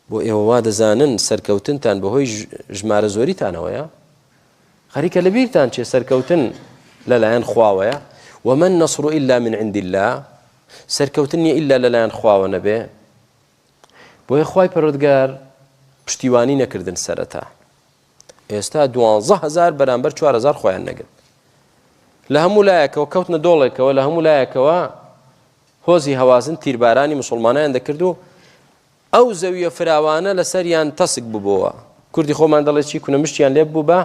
بۆ ئێوە وا دەزانن سەرکەوتنتان بەهۆی ژمارە زۆریتانەوەیە؟ خەریکە لەبیرتان چێ سەرکەوتن لەلایەن خواوەیە ومن نصر إلا من عند الله سەرکەوتن نییە ئیلا لەلایەن خواوە نەبێ بۆیە خوای پەروەردگار پشتیوانی نەکردن سەرەتا ئێستا 12000 بەرامبەر 4000 خۆیان نەگرت لە هەموو لایەکەوە کەوتنە دۆڵێکەوە لە هەموو لایەکەوە هۆزی هەوازن تیربارانی مسلمانیان دەکرد و ئەو زەویە فراوانە لەسەریان تەسک ببۆوە. کوردی خۆمان دەڵێ چی کونە مشتیان لێ ببوو بە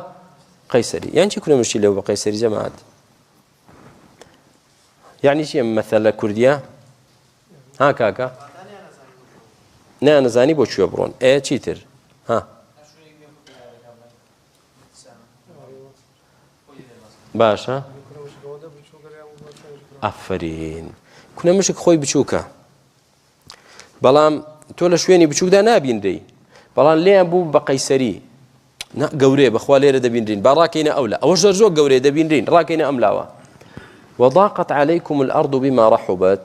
قەیسەری. یان چی کونە مشتی لێ بوو بە قەیسەری جەماعەت؟ یعنی چی ئەم مەثەلە کوردیە؟ ها کاکە؟ نەیانەزانی بۆ کوێ بڕۆن. ئێ چیتر؟ ها باشە ئەفرین کونە مشک خۆی بچووکە بەڵام تۆ لە شوێنی بچووکدا نابینرێی بەڵام لێیان بوو بە قەیسەری گەورەیە بەخوا لێرە دەبینرین با ڕاکەینە ئەولا ئەوە زۆر زۆر گەورەیە دەبینرین ڕاکەینە ئەم لاوە وضاقت عليكم الأرض بما رحبت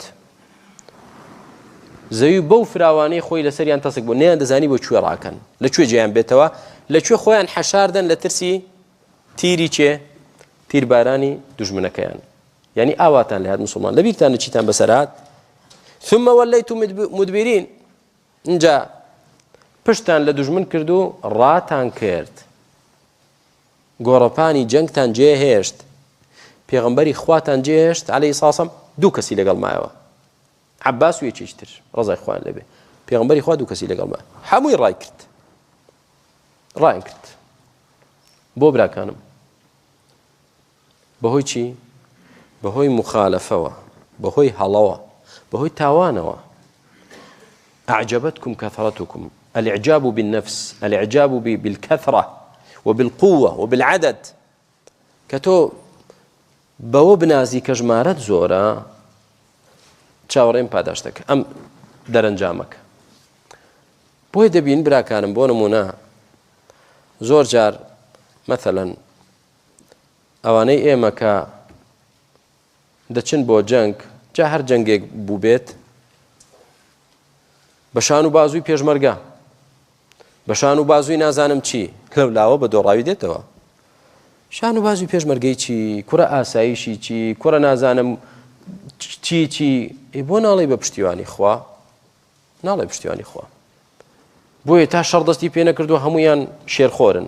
زەوی بەو فراوانەی خۆی لەسەریان تەسک بوو نیان دەزانی بۆ کوێ ڕاکەن لە کوێ جیان بێتەوە لە کوێ خۆیان حەشاردن لە ترسی تیری چێ تیربارانی دوژمنەکەیان یعنی ئاواتان لە هات مسلمان لەبیرتان چیتان بەسەرات ثم وليتم مدبرين اینجا پشتان لە دوژمن کرد و ڕاتان کرد گۆڕەپانی جەنگتان جێهێشت پێغەمبەری خواتان جێهێشت عەلەیهی ساسەم دوو کەسی لەگەڵ مایەوە عباس و یەکێکی تر ڕەزای خوان لەبێ پێغەمبەری خوا دوو کەسی لەگەڵ ما هەمووی ڕای کرد ڕایان کرد بۆ براکانم بەهۆی چی؟ بەهۆی موخالەفەوە، بەهۆی هەڵەوە، بەهۆی تاوانەوە. أعجبتكم كثرتكم الإعجاب بالنفس الإعجاب بالكثرة وبالقوة وبالعدد کە تۆ بەوە بنازی کە ژمارەت زۆرە چاوەڕێم پاداشتەکە ئەم دەرەنجامەکە بۆیە دەبین براکانم بۆ نمونە زۆر جار مەثەلەن ئەوانەی ئێمە کە دەچن بۆ جەنگ جا هەر جەنگێک بووبێت بە شان و بازووی پێشمەرگە بە شان و بازووی نازانم چی لەو لاوە بە دۆڕاوی دێتەوە شان و بازووی پێشمەرگەی چی کوڕە ئاسایشی چی کوڕە نازانم چی چی ئێ بۆ ناڵێ بە پشتیوانی خوا ناڵێ پشتیوانی خوا بۆیە تا شەڕ دەستی پێ نەکردو هەمویان شێرخۆرن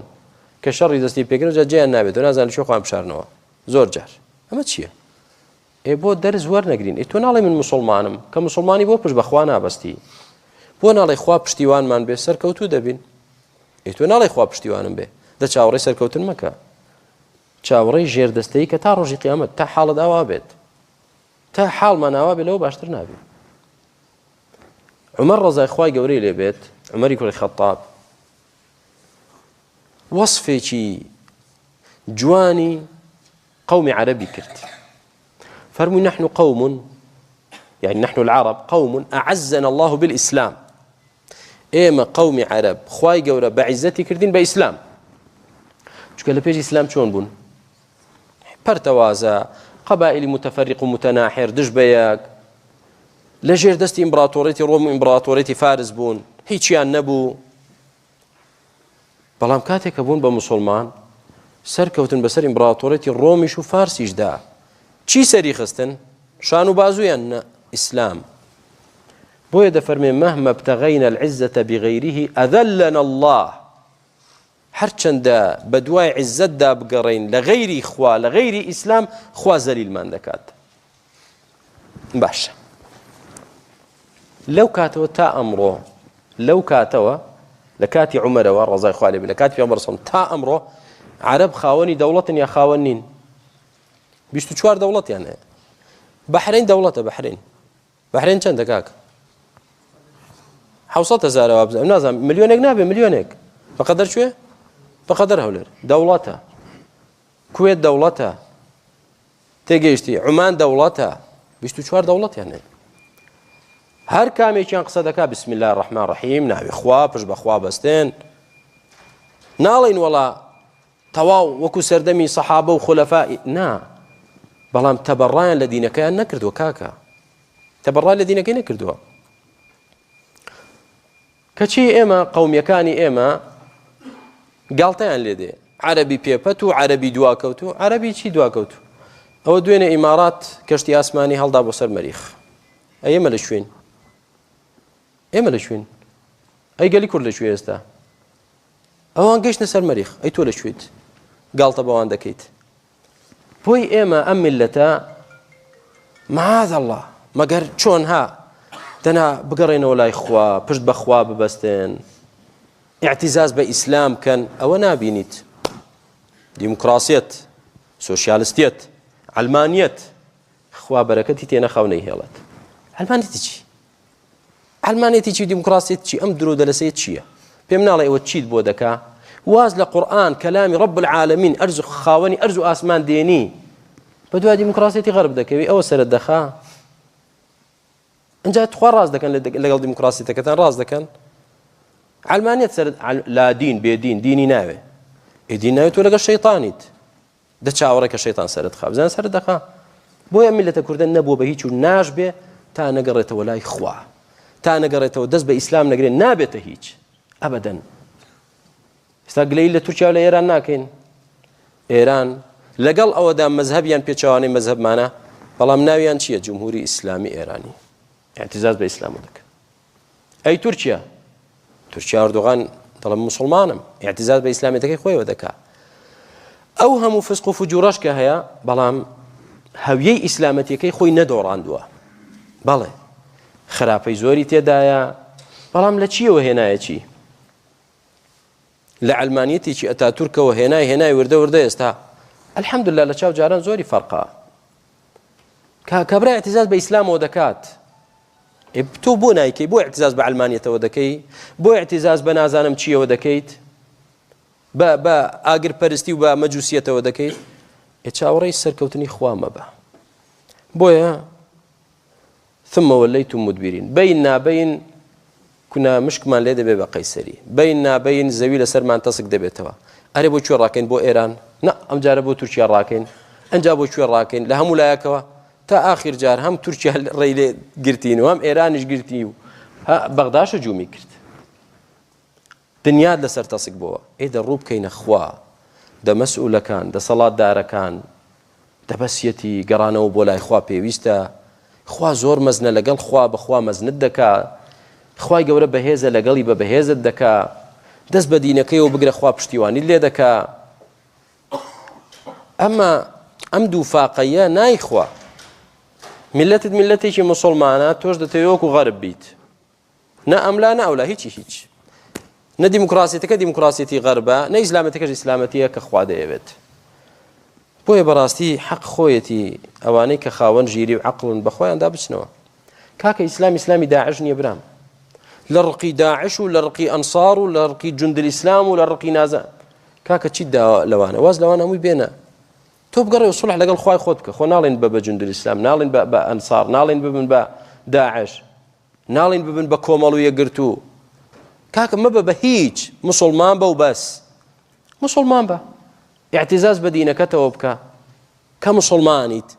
کە شەڕی دەستی پێکرد جا جیان نابێت و نازانن چۆ خۆیان بشارنەوە زۆر جار ئەمە چییە؟ ئێ بۆ دەرز وەرنەگرین ئێ تۆ ناڵێ من مسلمانم کە مسلمانی بۆ پشت بەخوا نابەستی بۆ ناڵێ خوا پشتیوانمان بێ سەرکەوتوو دەبین ئێ تۆ ناڵێ خوا پشتیوانم بێ دە چاوەڕێی سەرکەوتن مەکە چاوەڕێی ژێردەستەی کە تا ڕۆژی قیامەت تا حاڵت ئاوا بێت تا حاڵمان ئاوا بێ لەوە باشتر نابێت عومەر ڕەزای خوای گەورەی لێ بێت عومەری کوڕی خەتاب وەصفێکی جوانی قومی عەرەبی کرد فەرمووی نحن قوم يعني نحن العرب قوم أعزنا الله بالإسلام ئێمە قومی عەرەب خوای گەورە بە عیزەتی کردین بە ئیسلام چونکە لە پێش ئیسلام چۆن بوون پەرتەوازە قەبائلی متفرق و متەناحێر دژ بە یەک لە ژێر دەستی ئیمبراتۆریەتی ڕۆم و ئیمبراتۆریەتی فارس بوون هیچیان نەبوو بەڵام کاتێک کە بوون بە مسلمان سەرکەوتن بەسەر ئیمبراتۆریەتی ڕۆمیش و فارسیشدا چی سەری خستن شان و بازویان نە ئیسلام. بۆیە دەفەرمێ مهما ابتغینا العزة بغیره اذلنا اللە هەرچەندە بەدوای عیزەتدا بگەڕێین لە غەیری خوا لە غەیری ئیسلام خوا زەلیلمان دەکات باشە لەو کاتەوە تا ئەمڕۆ لەو کاتەوە لە کاتی عمرەوە ڕزای خوا لێ لە کاتی پێغەمبەر صلی تا ئەمڕۆ عەرەب خاوەنی دەوڵەتن یا خاوەن نین 24 دەوڵەتیان هەیە بەحرین دەوڵەتە بەحرین بەحرێن چەندە کاک؟ حوسەت هەزارە وابزانم نازانم ملیۆنێک نابێ ملیۆنێک بەقەدەر کوێ بەقەدەر هەولێر دەوڵەتە کوێت دەوڵەتە تێگەیشتی عمان دەوڵەتە 24 دەوڵەتیان هەیە هەر کامێکیان قسە دەکا بسم الله الرحمن الرحیم ناوی خوا پشت بەخوا بەستێن ناڵین وەڵا تەواو وەکو سەردەمی سەحابە و خولەفا نا بەڵام تەبەڕایان لە دینەکەیان نەکردووە کاکە تەبەڕای لە دینەکەی نەکردووە کەچی ئێمە قومیەکانی ئێمە گاڵتەیان لێ دێ عەربی پێپەت و عەربی دواکەوت و عەربی چی دواکەوت ئەوە دوێنێ ئیمارات کەشتی ئاسمانی هەڵدا بۆ سەر مەریخ ئەمە لە شوێن ئێمە لە شوێن ئەی گەلی کورد لە کوێ ئێستا ئەوان گەیشتە سەر مەریخ ئەی تۆ لە کوێیت گاڵتە بەوان دەکەیت بۆی ئێمە ئەم میلەتە معاذ الله مەگەر چۆن ها دەنا بگەڕێنەوە لای خوا پشت بەخوا ببەستێن اعتزاز بە ئیسلام کەن ئەوە نابینیت دیموکراسیەت سۆسیالستیەت ئەلمانیەت خوا بەرەکەتی تێنەخاو نەیهێڵێت ئەلمانیەتی چی عەلمانیەتی چی دیموکراسیەت چی ئەم درۆ دەلەسەیە چییە پێم ناڵێ ئەوە چیت بۆ دەکا واز لە قورئان کەلامی ڕب العالمین ئەرز خاوەنی ئەرز و ئاسمان دێنی بە دوای دیموکراسیەتی غەرب دەکەوی ئەوە سەرت دەخا ئینجا تخوا ڕاست دەکەن لەگەڵ دیموکراسیەتەکەتان ڕاست دەکەن علمانیت سەر لا دین بێدین دینی ناوێ ئێدین ناوێت تۆ لەگەڵ شەیطانیت دە چاوەڕێ کە شەیتان سەرت خا بزانە سەرت دەخا بۆیە میلەتە کوردە نەبووە بە هیچ و ناش بێ تا نەگەڕێتەوە لای خوا تا نەگەڕێتەوە دەست بە ئیسلام نەگرێ نابێتە هیچ ئەبەدەن ئێستا گلەی لە تورکیا و لە ئێران ناکەین ئێران لەگەڵ ئەوەدا مەزهەبیان پێچەوانەی مەزهەبمانە بەڵام ناویان چییە جمهوری ئیسلامی ئێرانی اعتزاز بە ئیسلام دەکەن ئەی تورکیا تورکیا ئەردۆغان دەڵم مسلمانم اعتزاز بە ئیسلامیەتەکەی خۆیەوە دەکا ئەو هەموو فسق و فجورەش کە هەیە بەڵام هەویەی ئیسلامەتیەکەی خۆی نەدۆڕاندووە بەڵێ خراپەی زۆری تێدایە بەڵام لە چیەوە هێنایە چی لە ئەلمانیەتێکی ئەتا تورکەوە هێنای هێنای وردە وردە ئێستا الحەمدلله لە چاو جاران زۆری فەرقا کابرا اعتزاز بە ئیسلامەوە دەکات تۆ بۆ نایکەی بۆ اعتزاز بە عەلمانیەتەوە دەکەی بۆ اعتزاز بە نازانم چیەوە دەکەیت بە بە ئاگر پەرستی و بە مەجوسیەتەوە دەکەیت ئێ چاوەڕێی سەرکەوتنی خوا مەبە بۆیە ثم وليتم مدبرين بین نابین کونا مشکمان لێ دەبێ بە قەیسەری بین نابین زەوی لەسەرمان تەسک دەبێتەوە ئەرێ بۆ کوێ ڕاکەین بۆ ئێران نا ئەمجارە بۆ تورکیا ڕاکەین ئەنجا بۆ کوێ ڕاکەین لە هەموو لایەکەوە تا ئاخیر جار هەم تورکیا ڕێی لێ گرتین و هەم ئێرانیش گرتی و بەغداش هجومی کرد دنیات لەسەر تەسک بۆوە ئێ دە ڕوو بکەینە خوا دە مەسئولەکان دەسەڵاتدارەکان دە بەسیەتی گەڕانەوە بۆ لای خوا پێویستە خوا زۆر مەزنە لەگەڵ خوا بەخوا مەزنت دەکا خوای گەورە بەهێزە لەگەڵی بە بەهێزت دەکا دەست بە دینەکەیەوە بگرە خوا پشتیوانیت لێ دەکا ئەمە ئەم دوو فاقەیە نایخوا میلەتت میلەتێکی مسلمانە تۆش دەتەوێت وەکو غەرب بیت نە ئەملا نە ئەولا هیچی هیچ نە دیموکراسیەتەکە دیموکراسیەتی غەربە نە ئیسلامەتەکەش ئیسلامەتیە کە خوا دەیەوێت بۆیە بەڕاستی حەق خۆیەتی ئەوانەی کە خاوەن ژیری و عەقڵن بە خۆیاندا بچنەوە کاکە ئیسلام ئیسلامی داعش نییە برام لە ڕقی داعش و لە ڕقی ئەنسار و لە ڕقی جوندل ئیسلام و لە ڕقی نازە کاکە چیت داوە لەوانە واز لەوانە هەمووی بێنە تۆ بگەڕێ و سڵح لەگەڵ خوای خۆت بکە خۆ ناڵێن بە بە جوندل ئیسلام ناڵێن بە بە ئەنسار ناڵێن ببن بە داعش ناڵین ببن بە کۆمەڵ و یەکگرتوو کاکە مەبە بە هیچ مسلمان بە و بەس مسلمان بە اعتزاز بە دینەکەتەوە بکە کە مسلمانیت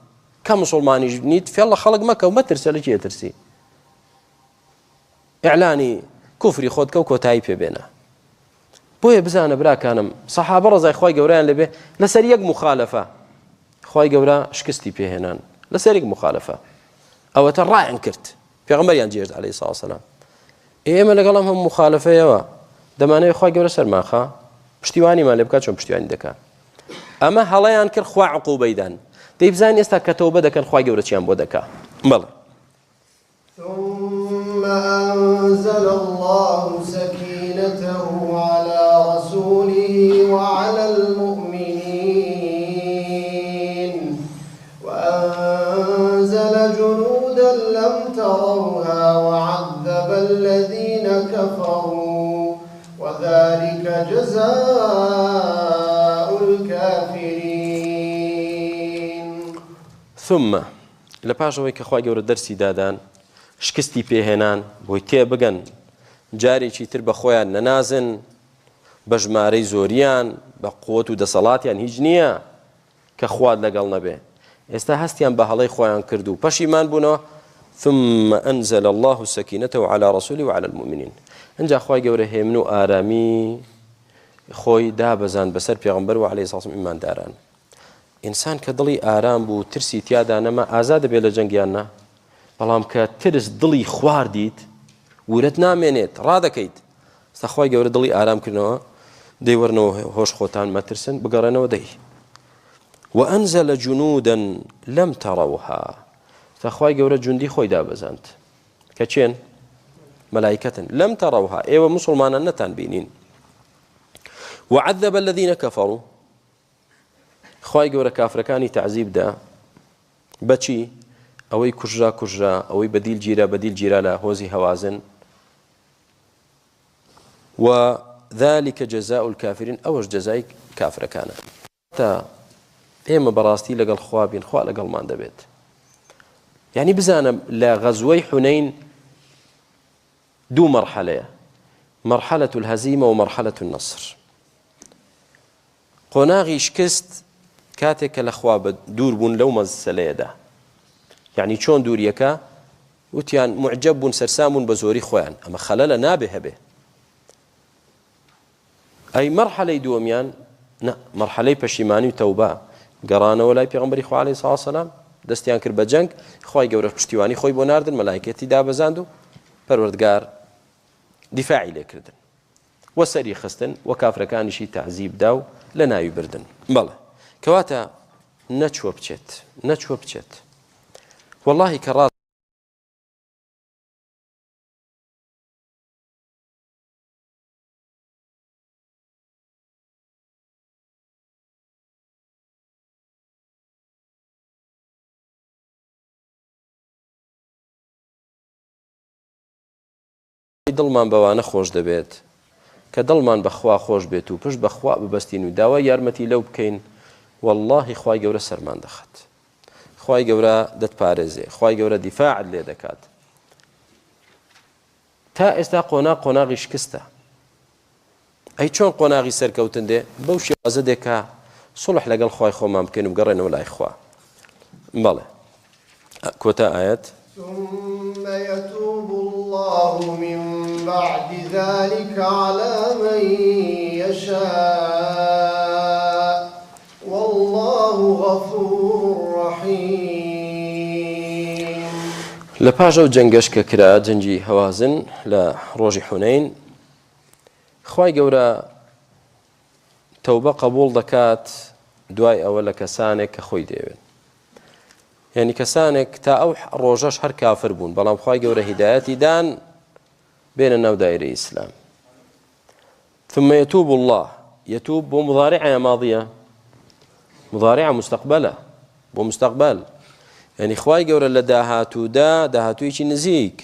کە مسلمانیش نیت فێڵ لە خەڵک مەکە و مەترسە لە کێ ترسی ئیعلانی کوفری خۆت کە و کۆتایی پێ بێنە بۆیە بزانە براکانم سەحابە ڕەزای خوای گەورەیان لەبێ لەسەر یەک مخالفە خوای گەورە شکستی پێهێنان لەسەر یەک مخالفە ئەوەتە ڕایان کرد. پێغەمبەریان جێهێشت عەلەیهی سڵاو وسەلام. ئێمە لەگەڵ ئەم هەموو مخالفەیەوە دەمانەوێت خوای گەورە سەرمانخا پشتیوانیمان لێ بکات چۆن پشتیوانی دەکا ئەمە هەڵەیان کرد خوا عقوبەی دان دەی بزانین ئێستا کە تەوبە دەکەن خوای گەورە چیان بۆ دەکا بەڵێ ثم أنزل الله سكينته على رسوله وعلى المؤمنين وأنزل جنودا لم تروها وعذب الذين كفروا وذلك جزاء الكافرين. ثم لە پاش ئەوەی کە خوای گەورە دەرسی دادان شکستی پێهێنان بۆی تێبگەن جارێکی تر بە خۆیان نەنازن بە ژمارەی زۆریان بە قوت و دەسەڵاتیان هیچ نییە کە خوات لەگەڵ نەبێ ئێستا هەستیان بە هەڵەی خۆیان کرد و پەشیمان بوونەوە ثم أنزل الله سكينته على رسوله وعلى المؤمنين ئینجا خوای گەورە هێمن و ئارامی خۆی دابەزاند بەسەر پێغەمبەر و عەلەیهی سڵام ئیمانداران ئینسان کە دڵی ئارام بوو ترسی تیادا نەما ئازاد دەبێت لە جەنگ یان نا بەڵام کە ترس دڵی خواردیت ورەت نامێنێت ڕادەکەیت ستا خوای گەورە دڵی ئارام کردنەوە دەی وەرنەوە هۆش خۆتان مەترسن بگەڕێنەوە دەی وأنزل جنودا لم تروها تا خوای گەورە جوندی خۆی دابەزاند کە چێن مەلایکەتن لم تروها ئێوە مسلمانان نەتان بینین وعذب الذين كفروا خوای گەورە کافرەکانی تعذیب دا بەچی ئەوەی کوژرا کوژرا ئەوەی بەدیل گیرا بەدیل گیرا لە هۆزی هەوازن وذلك جزاء الكافرین ئەوەش جەزای کافرەکانە. تا ئێمە بەڕاستی لەگەڵ خوا بین خوا لەگەڵمان دەبێت. یعنی بزانە لە غەزوەی حونەین دوو مەرحەلەیە مەرحەلە الهەزیمە و مەرحەلە النصر قۆناغی شکست کاتێک کە لە خوا بە دوور بوون لەو مەسەلەیەدا یعنی چۆن دووریەکە وتیان معجب بوون سەرسام بوون بە زۆری خۆیان ئەمە خەلەلە نابێ هەبێ ئەی مەرحەلەی دووەمیان نا مەرحەلەی پەشیمانی و تەوبە گەڕانەوە لای پێغەمبەری خوا عەلەیهی سڵاو سەلام دەستیان کرد بە جەنگ خوای گەورە پشتیوانی خۆی بۆ ناردن مەلایکەتی دابەزاند و پەروەردگار دیفاعی لێکردن و سەری خستن و کافرەکانیشی تەعزیب دا و لە ناوی بردن بەڵێ کەواتە نەچوە بچێت نەچوە بچێت واللهی کە ڕاست دڵمان بەوانە خۆش دەبێت کە دڵمان بە خوا خۆش بێت و پشت بە خوا ببەستین و داوای یارمەتی لەو بکەین واللهی خوای گەورە سەرمان دەخات خوای گەورە دەتپارێزێ خوای گەورە دیفاعت لێ دەکات تا ئێستا قۆناغ قۆناغی شکستە ئەی چۆن قۆناغی سەرکەوتن دێ؟ بەو شێوازە دێ کە سوڵح لەگەڵ خوای خۆمان بکەین و بگەڕێنەوە لای خوا. بەڵێ. کۆتا ئایەت. ثم يتوب الله من بعد ذلك على من يشاء والله غفور رحیم. لە پاش ئەو جەنگەش کە کرا، جەنگی هەوازن لە ڕۆژی حونەین، خوای گەورە تەوبە قبوڵ دەکات دوای ئەوە لە کەسانێک کە خۆی دەیەوێت یعنی کەسانێک تا ئەو ڕۆژەش هەر کافر بوون بەڵام خوای گەورە هیدایەتی دان بێنە ناو دایرەی ئیسلام ثم يتوب الله يتوب بۆ مضارع يا ماضية مضارع مستقبلە بۆ مستقبل یعنی خوای گەورە لە داهاتوودا داهاتوویەکی نزیک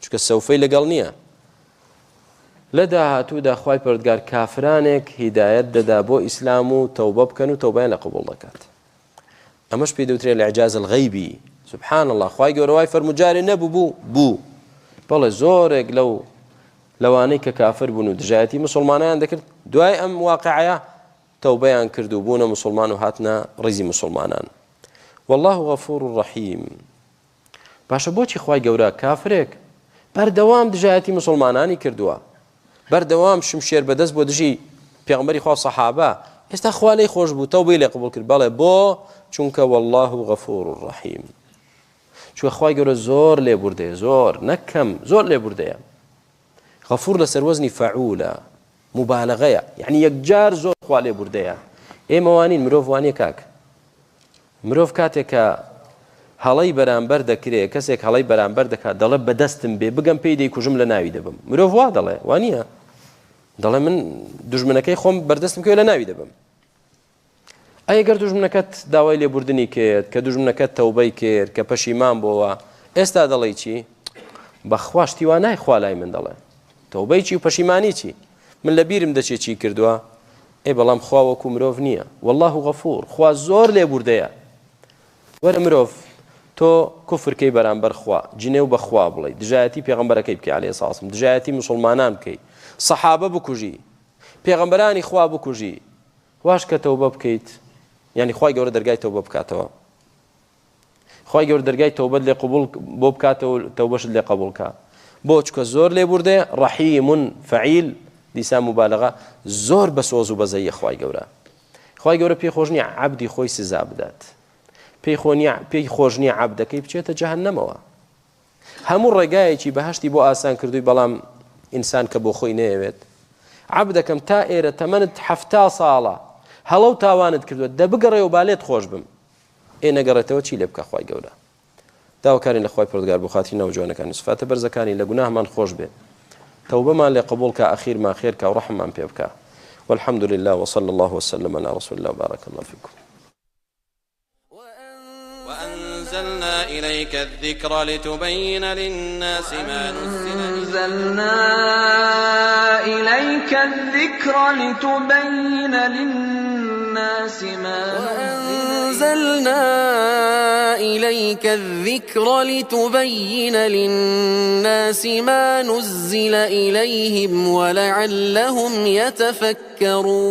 چونکە سەوفەی لەگەڵ نییە لە داهاتوودا خوای پەروەردگار کافرانێک هیدایەت دەدا بۆ ئیسلام و تەوبە بکەن و تەوبەیان لە قبوڵ دەکات ئەمەش پێی دەوترێت الاعجاز الغیبی سبحان الله خوای گەورە وای فەرموو جارێ نەبوو بوو بوو بەڵێ زۆرێک لەو لەوانەی کە کافر بوون و دژایەتی مسلمانیان دەکرد دوای ئەم واقعەیە تەوبەیان کرد و بوونە مسلمان و هاتنە ڕیزی مسلمانان والله غفور رحیم باشە بۆچی خوای گەورە کافرێک بەردەوام دژایەتی مسلمانانی کردووە بەردەوام شمشێر بەدەست بۆ دژی پێغمبەری خوا سەحابە ئێستا خوا لێی خۆش بوو تەوبەی لێ قبول کرد بەڵێ بۆ چونکە والله غەفور ڕەحیم. چونکە خوای گەورە زۆر لێبوردەیە زۆر نەک کەم زۆر لێبوردەیە غەفور لەسەر وەزنی فەعولە مبالغەیە یعنی یەکجار زۆر خوا لێبوردەیە ئێمە وانین مرۆڤ وانیە کاک مرۆڤ کاتێک کە هەڵەی بەرامبەر دەکرێ کەسێک هەڵەی بەرامبەر دەکات دەڵێ بەدەستم بێ بگەم پێی دەیکوژم لە ناوی دەبم مرۆڤ وا دەڵێ وانە دەڵێ من دوژمنەکەی خۆم بەردەستم کوێ لە ناوی دەبم ئەی گەر دوژمنەکەت داوای لێبوردنی کرد کە دوژمنەکەت تەوبەی کرد کە پەشیمان بۆوە ئێستا دەڵێی چی بەخوا شتی وا نای خوا لای من دەڵێ تەوبەی چی و پەشیمانی چی من لە بیرم دەچێ چی کردووە ئێ بەڵام خوا وەکو مرۆڤ نییە والله غەفور خوا زۆر لێبوردەیە وەرە مرۆڤ تۆ کوفرکەی بەرامبەر خوا جنێو بەخوا بڵێ دژایەتی پێغەمبەرەکەی بکەی عەلەیهی سڵام دژایەتی مسلمانان بکەی سەحابە بکوژی پێغەمبەرانی خوا بکوژی واش کە تەوبە بکەیت یعنی خوای گەورە دەرگای تەوبە بکاتەوە خوای گەورە دەرگای تەوبەت لێ قبول بۆ بکاتەوە تەوبەشت لێ قبول کا بۆ چکە زۆر لێ بوردەیە ڕەحیم فعیل دیسان مبالغە زۆر بە سۆز و بەزەیە خوای گەورە خوای گەورە پێی خۆش نییە عەبدی خۆی سزا بدات پێی خۆ نییە پێی خۆش نییە عەبدەکەی بچێتە جەهەنەمەوە هەموو ڕێگایەکی بەهەشتی بۆ ئاسان کردووی بەڵام ئینسان کە بۆ خۆی نەیەوێت عەبدەکەم تا ئێرە تەمەنت حەفتا ساڵە هەڵە و تاوانت کردووە دە بگەڕێ و با لێت خۆش بم ئێ نەگەڕێتەوە چی لێ بکە خوای گەورە داواکارین لە خوای پەروەردگار بۆ خاتری ناو جوانەکانی سفاتە بەرزەکانی لە گوناهمان خۆش بێ تەوبەمان لێ قبوڵ کا ئەخیرمان خێر کا و ڕەحممان پێ بکا والحمد لله وصلى الله وسلم على رسول الله وبارك الله فيكم وأنزلنا إليك الذكر لتبين للناس ما نزل وأنزلنا إليك الذكر لتبين للناس ما وأنزلنا إليك الذكر لتبين للناس ما نزل إليهم ولعلهم يتفكرون.